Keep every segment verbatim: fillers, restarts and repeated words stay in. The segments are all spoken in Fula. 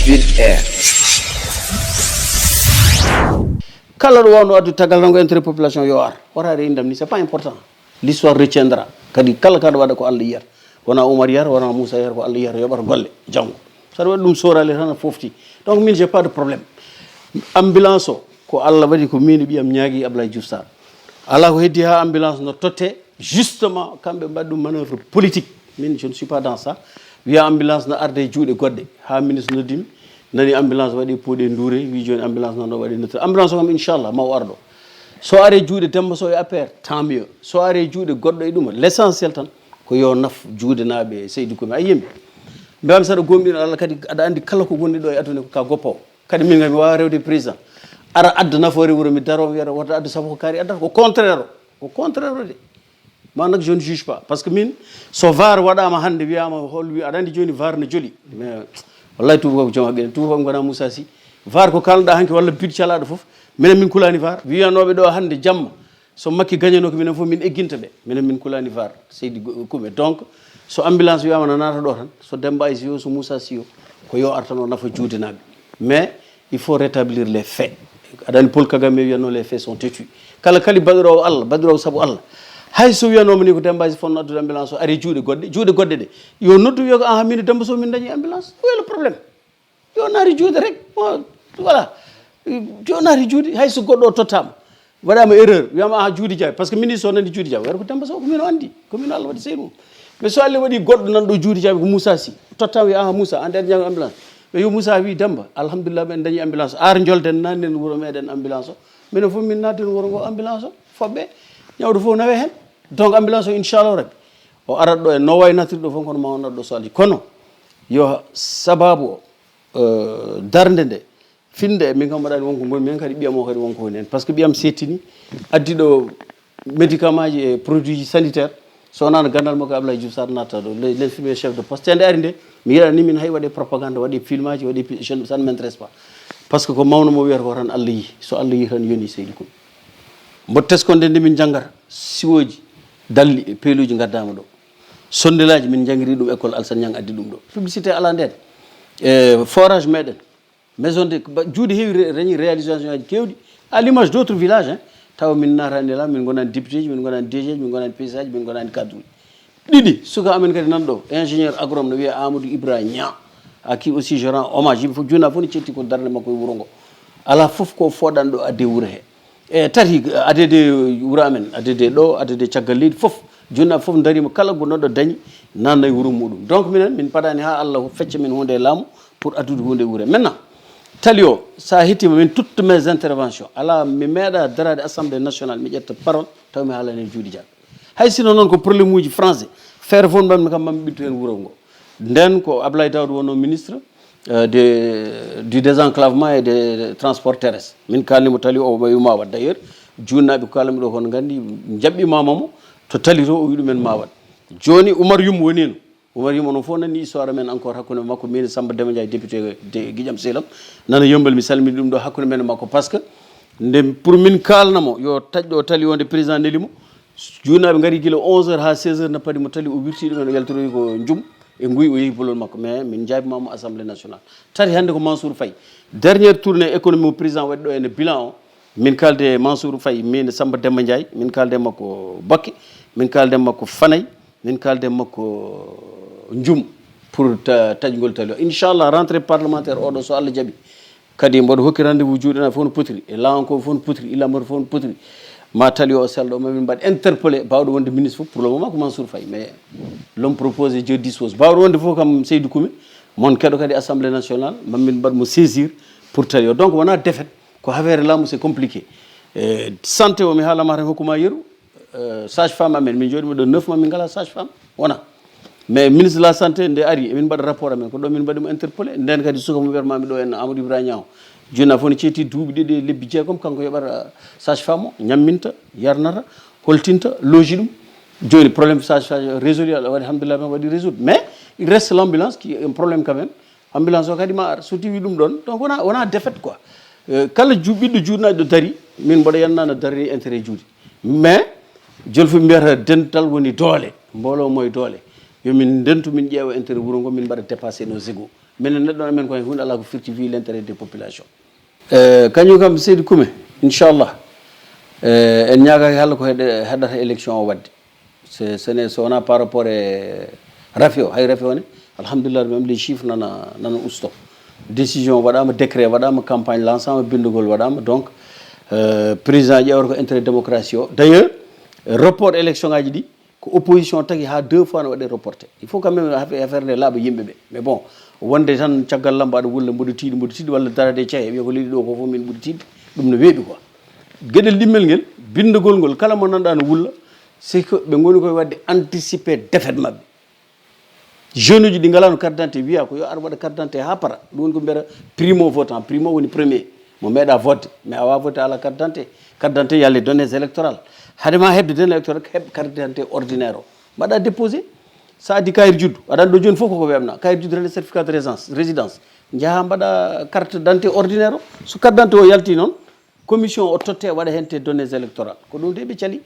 Vide Air. Kala ɗo wawno addu tagal tan ko intérêt population yo ar. Wata re indam ni, c'est pas important. L'histoire retiendra. Kadi kala kaɗo waɗa ko Allah yiyata. Wona Oumar yiyata, wona Moussa yiyata, ko Allah yiyata, yoɓata golle janngo. Saɗa waɗi ɗum sorale tan a fofti. Donc min, j'ai pas de problème. Ambulance o ko Allah waɗi, ko min e ɓiyam ñaagi Ablaye Diouf Sarr. Ala ko heddi ha ambulance no totte, justement kamɓe mbaɗi ɗum manœuvre politique. Min, je ne suis pas dans ça. Wiya ambulance no arde e juuɗe goɗɗe. Ha ministre noddimi, nani ambulance waɗi puuɗe nduure, wi joni ambulance nan ɗo waɗi notre. Ambulance o kam inchallah ma o arɗo. So are juuɗe Demba Sow e A P R, tant mieux. So are juuɗe goɗɗo e ɗum, l'essentiel tan ko yo naf juuɗe naaɓe Seydi Kumi. A yiyami? Mbiyami saɗa gomɗino Allah kadi aɗa andi kala ko woni ɗo e aduna ko ka goppo. Kadi min kam mi wawa rewde président. Ara adda nafoore wuro mi daro mi wiyata wota addu sabu ko kaari addata. Ko contraire o. Ko contraire o de. Moi nak je ne juge pas. Parce que min, so var waɗama hande wiyama hol wi aɗa andi joni var no joli. Mais wallahi tubakoɓe joom haqqille, tubakoɓe gona Moussa Sy. Var ko kalnoɗa hanki walla bid calaɗo foof. Minen min kulani var. Wiyanoɓe ɗo hande jamma. So Makki gañanoki minen fof min egginta ɓe. Minen min kulani var Seydi Go- Kumi. Donc so ambulance wiyama na naata ɗo tan, so Demba Aysi o, so Moussa Sy o, ko yo ar tan o nafa juude naaɓe. Mais il faut rétablir les faits. Aɗa andi Paul Kagame wiyatno les faits sont têtus. Kala kadi baɗiroowo Allah, baɗiroowo sabu Allah. Hay so wiyanoma ni ko Demba Aysi fonno addude ambulance o, ari juuɗe goɗɗe, juuɗe goɗɗe ɗe, yo noddu wiya ko aha min e Demba Sow min dañi ambulance. Où est le problème? Yo naati juuɗe rek. Mo- voilà. Yo naati juuɗe, hay so goɗɗo o tottama, waɗama erreur, wiyama aha juuɗe jaabi, parce que min so nani juuɗe jaabi wiyata ko Demba Sow, ko min o andi, ko min Allah waɗi seydi mum. Mais so Allah waɗi goɗɗo nan ɗo juuɗe jaabi ko Moussa Sy, tottama wiya aha Moussa an ɗen jaabi ambulance. Mais yo Moussa wi Demba, alhamdulillah ɓen dañi ambulance, ar jolden nan nden wuuro meɗen ambulance o. Minen fof min natten wuuro ngo ambulance o, foɓɓe, ñawɗo fof nawe hen. Donc ambulance o inchallahu rabbi o arat ɗo e no wayi natirɗo fof kono ma on ɗo so ali kono yo sababu o, euh, darde nde finde, min kam mbaɗani wonko ngonmi hen kadi ɓiyam o kadi wonko woni hen, parce que ɓiyam settini addi ɗo médicament ji e produit ji sanitaire. So wonano gandal makko Ablaye Diouf Sarr natta ɗo, le- l'infirmier chef de poste, tende ari nde mi yiɗani min hay waɗe propagande, waɗe filmaji, waɗe pi- je ne- ça ne m'intéresse pas. Parce que ko mawno mo wiyata ko tan Allah yi, so Allah yi tan yoni seydi kum. Mbo teskonde nde min janggata siwoji dalli e peeluji gaddama ɗo, sondelaji min janggiri ɗum école Alsan Ñang addi ɗum ɗo, publicité ala nden. E forage meɗen, maison de ba- juuɗe heewi re- reñi réalisation aji kewɗi, à l'image d'autres villages hein. Tawa min natani la min gonani député ji, min gonani DG ji, min gonani PCA ji, min gonani cadre uji. Ɗiɗi suka amen kadi nan ɗo ingénieur agronome no wiye Amadou Ibrahima Niang, à qui aussi je rends hommage, yimɓe fof juna fof ne cetti ko darde makko e wuuro ngo. Ala fof ko foɗan ɗo adde wuuro he. E tati adede wuro amen, adede ɗo, adede caggal leydi fof, juna fof darima kala ko noɗɗo dañi nanna e wuuro muɗum. Donc minen min paɗani ha Allah fecca min hunde e laamu pour addude hunde e wuuro. Maintenant tali o sa hettima min toutes mes interventions ala mi meeɗa darade assemblée nationale mi ƴetta parole taw mi haalani e juuɗe jaaɓe. Hay sino noon ko problème uji français, feere fof mbanmi kam mami ɓittu heen wuro ngo. Nden ko Ablaye Daoud wonno ministre euh, de, du désenclavement et des transports terrestres. Min kalnimo tali o wawi ma waɗ d'ailleurs, junnaɓe ko kalami ɗo kono gandi jaɓɓimama mo to tali to o wi ɗumen ma waɗ. Joni Oumar Youm wonino, Oumar Youm onon fof nani histoire men encore hakkude makko min Samba Dema Ndiaye député de Guidiam Selam, nana yombal mi salmini ɗum ɗo hakkude men e makko parce que nde pour min kalnamo yo taƴɗo tali o nde président nelimo, junnaɓe gari gila onze heures ha seize heures na paadi mo tali o wirti ɗumen o yaltoroyi ko jum e nguy o yeehi bolol makko mais min jaabimamo assemblée nationale. Tati hande ko Mansour Faye, dernière tournée économie mo président waɗi ɗo ene bilan o, min kalde Mansour Faye min Samba Demba Ndiaye min kalde makko Bakke, min kalde makko Fanay, min kalde makko Jum pour ta- taƴgol tali o inchallah rentrée parlementaire oɗo so Allah jaaɓi. Kadi mboɗo hokki rendez-vous juuɗe naɓe fof no potiri e lawankoɓe fof no potiri ilamata fof no potiri ma tali o selɗo ma min mbaɗ interpellé bawɗo wonde ministre fof pour le moment ko Mansour Faye mais l'homme propose Dieu dispose bawɗo wonde fof kam seydi kumi, mon keɗo kadi assemblée nationale mamin mbaɗ mo saisir pour tali o donc wona défaite ko affaire laamu c'est compliqué. E santé o mi haalama tan hokkuma yeru. Euh, sage femme amen min jooɗima ɗo neuf ma min ngala sage femme wona mais ministre de la santé nde ari emin mbaɗa rapport amen ko ɗo min mbaɗimo interpellé nden kadi suka mo wiyatmami ɗo en Amadou Ibrahima Niang o joni a fof ne ceeti duuɓi ɗiɗi e lebbi jeegom kanko yoɓata sage femme o ñamminta yarnata holtinta loji ɗum. Joni problème sage femme résolu aɗa waɗi alhamdulillah men waɗi résoudre mais il reste l'ambulance qui est un problème quand même. Ambulance o kadi ma ar so tiwi ɗum ɗon donc wona wona défaite quoi. Euh, kala ju ɓiɗɗo juutnaɗo dari min mboɗo yanna no darri intérêt juuɗe mais jolfo mbiyata dental woni doole mboolo moye doole. Yo min ndentu, min ƴeewa intérêt wuro ngo, min mbaɗa dépasser nos égos. Minen neɗɗo amen ko heen huunde alaa ko firti, wi l'intérêt des populations. Eh, kañum kam, Seydi Kume, inchallah, eh, en ñaagaaki halla ko heɗe-, heɗata élection o waɗde. Ce, ce n'est, so wonaa par rapport e rafi o, hay rafi o ne, alhamdulillah, même les chiffres nana, nana usto. Décision waɗaama, décret waɗaama, campagne lançaama, binndugol waɗaama. Donc, euh, président ƴeewata ko intérêt démocratie o. D'ailleurs, report élection ngaji ɗi, ko opposition tagi haa deux fois no waɗe reporté. Il faut quand même affaire, affaire nde laaɓa yimɓe ɓe. Mais bon, wonde tan caggal lamba aɗa wulla, mboɗo tiiɗi, mboɗo tiiɗi, walla darade e cahe, wiya ko leydi ɗo ko fof min ɓuri tiiɗde, ɗum no weeɓi quoi. Geɗel ɗimmel ngel, binndugol ngol, kala mo nanɗa no wulla, c'est que ɓe ngoni koye waɗde anticiper défaite maɓɓe. Jeune uji ɗi ngalaano carte d'identité, wiya ko yo ar waɗa carte d'identité haa para. Ɗum woni ko mbiyata primo votant. Primo woni premier. Mo meeɗa vote. Mais a waawaa vote ala carte d'identité. Carte d'identité, il y a les données électorales. Hade ma heɓde données électorales, heɓ carte d'identité ordinaire o. Mbaɗa déposé. Sa addi kayit juddu. Aɗa anndi ɗo jooni fof koko weeɓna. Kayit juddu, rende certificat de résidence, résidence. Njaha mbaɗa carte d'identité ordinaire o. So carte d'identité o yalti noon, commission o totte waɗa heen te données électorales. Ko ɗum de ɓe cali.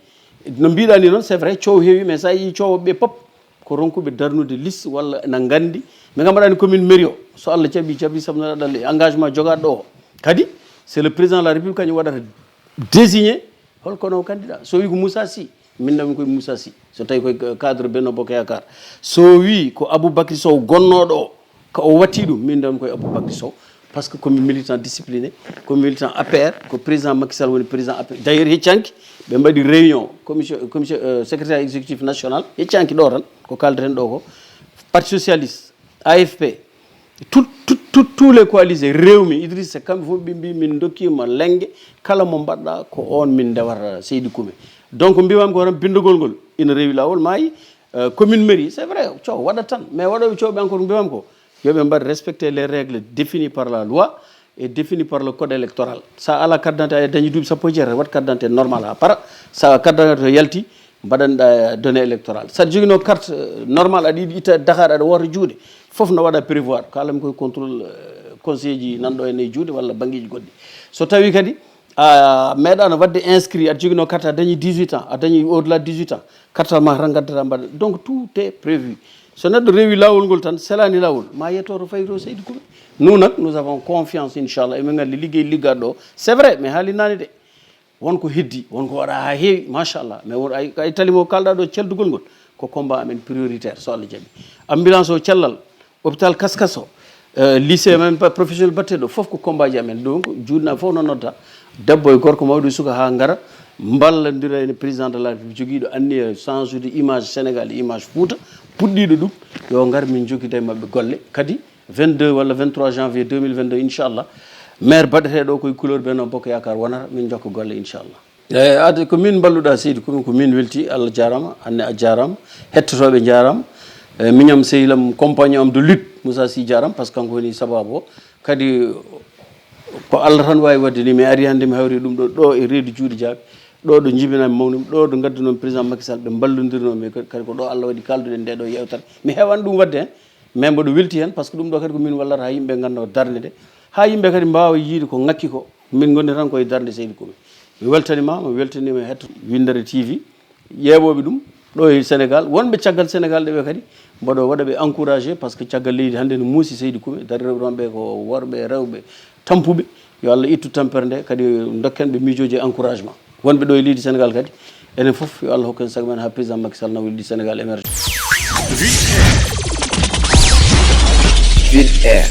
No mbiɗa ni noon, c'est vrai, coow heewi, mais sa yii coowoɓe ɓe pop, ko ronkuɓe darnude liste walla ena nganndi. Min kam mbaɗani commune mairie o, so Allah jaɓi, jaɓi, sabu no Allah engagement jogaɗo o. Kadi, c'est le président de la République kañum waɗata désigné hol kono candidat. So wi ko Moussa Sy, min kam koye Moussa Sy. So tawi koye cadre Benno Bokk Yaakaar. So wi ko Aboubacry Sow gonnoɗo o, ko o watti ɗum, min kam koye Aboubacry Sow. Parce que komi militant discipliné, ko militant A P R, ko président Macky Sall woni président A P R. D'ailleurs, heccanki, ɓe mbaɗi réunion, commission, commission, euh, secrétaire exécutif national, heccanki ɗo tan, ko kaldaten ɗo ko, Parti socialiste, A F P, tout, tout, tout, tous les coalisés, Rewmi, Idrissa Seck, kamɓe fof ɓe mbi min dokkima lenge, kala mo mbaɗɗa ko on min ndewata, Seydi Kume. Donc, mbimami ko tan binndugol ngol, ina rewi lawol, maayi, euh, commune mairie, c'est vrai, coow waɗat tan, mais waɗoɓe coow ɓe encore mbimami ko, yo ɓe mbaɗ respecter les règles définies par la loi et définies par le code électoral. Sa ala carte d'identité, a dañi duuɓi sappo e jeetati, wat carte d'identité normal ha para. Sa carte d'identité yalti, mbaɗanɗa données électorales. Saɗa jogino carte, euh, normal, aɗa yiɗi itta Dakar, aɗa woota juuɗe, fof no waɗa prévoir. Kalam koye contrôle, euh, conseil ji nanɗo e nayi juuɗe walla banngeji goɗɗi. So tawi kadi a meeɗano waɗde inscrit, aɗa jogino carte, a dañi dix-huit ans, a dañi au-delà dix-huit ans, carte ma tan ngaddata mbaɗa. Donc tout est prévu. So neɗɗo rewi lawol ngol tan, selani lawol, ma yetto to fayi to, Seydi Kume. Nous nak, nous avons confiance, inchallah, emin nganndi liggey liggaɗo ɗo. C'est vrai, mais haalinani de. Won ko heddi, won ko waɗa ha heewi, machallah. Mais won ay, ay tali mo kalɗa ɗo, celdugol ngol, ko combat amen prioritaire, so Allah jaɓi. Ambulance o cellal, hôpital Kaskas o, euh, lycée men pa-, professionnel batteɗo, fof ko combat ji amen. Donc, juuɗe naaɓe fof no nodda, debbo e gorko, mawɗo e suka, ha ngara, mballodira e président de la République, jogiiɗo anniya change de image Sénégal, image Fouta, puɗɗiiɗo ɗum, yo ngar min jokkida e maɓɓe golle. Kadi, vingt-deux walla vingt-trois janvier deux mille vingt-deux, inchallah, maire baɗeteɗo koye couleur Benno Bokk Yaakaar wonata, min jokka golle, inchallah. Eyi, aade ko min mballuɗa, Seydi Kume, ko min welti, Allah jaarama, Anne a jaarama, hettotooɓe njaarama. E, miñam, sehilam, compagnon am de lutte, Moussa Sy jaarama, parce que kanko woni sababu o. Kadi ko Allah tan waawi waɗde ni, mi ari hannde mi hawri ɗum ɗo, ɗo e reedu juuɗe jaaɓi, ɗo ɗo njibinami mawnumi, ɗo ɗo ngaddunomi président Macky Sall, ɓe mballondirnomi, kadi ko ɗo Allah waɗi kalduɗen nde ɗo yewtere. Mi heewani ɗum waɗde heen, mais mboɗo welti heen, parce que ɗum ɗo kadi ko min wallata ha yimɓe ngannda darnde nde, ha yimɓe kadi mbaawa yiide ko ngakki ko. Min ngoni tan koye darnde Seydi Kume. Mi weltanima, mi weltanima hetto Winndere T V, ƴeeɓooɓe ɗum ɗo e Sénégal, wonɓe caggal Sénégal ɗe ɓe kadi, mboɗo waɗa ɓe encouragé, parce que caggal leydi hannde no muusi, Seydi Kume, darirooɓe toon ɓe ko worɓe, rewɓe, tampuɓe. Yo Allah ittu tampere nde, kadi dokken ɓe miijooji e encouragement. Wonɓe ɗo e leydi Sénégal kadi, enen fof, yo Allah hokku en sago men ha président Macky Sall nawa leydi Sénégal émerge. Vite Air.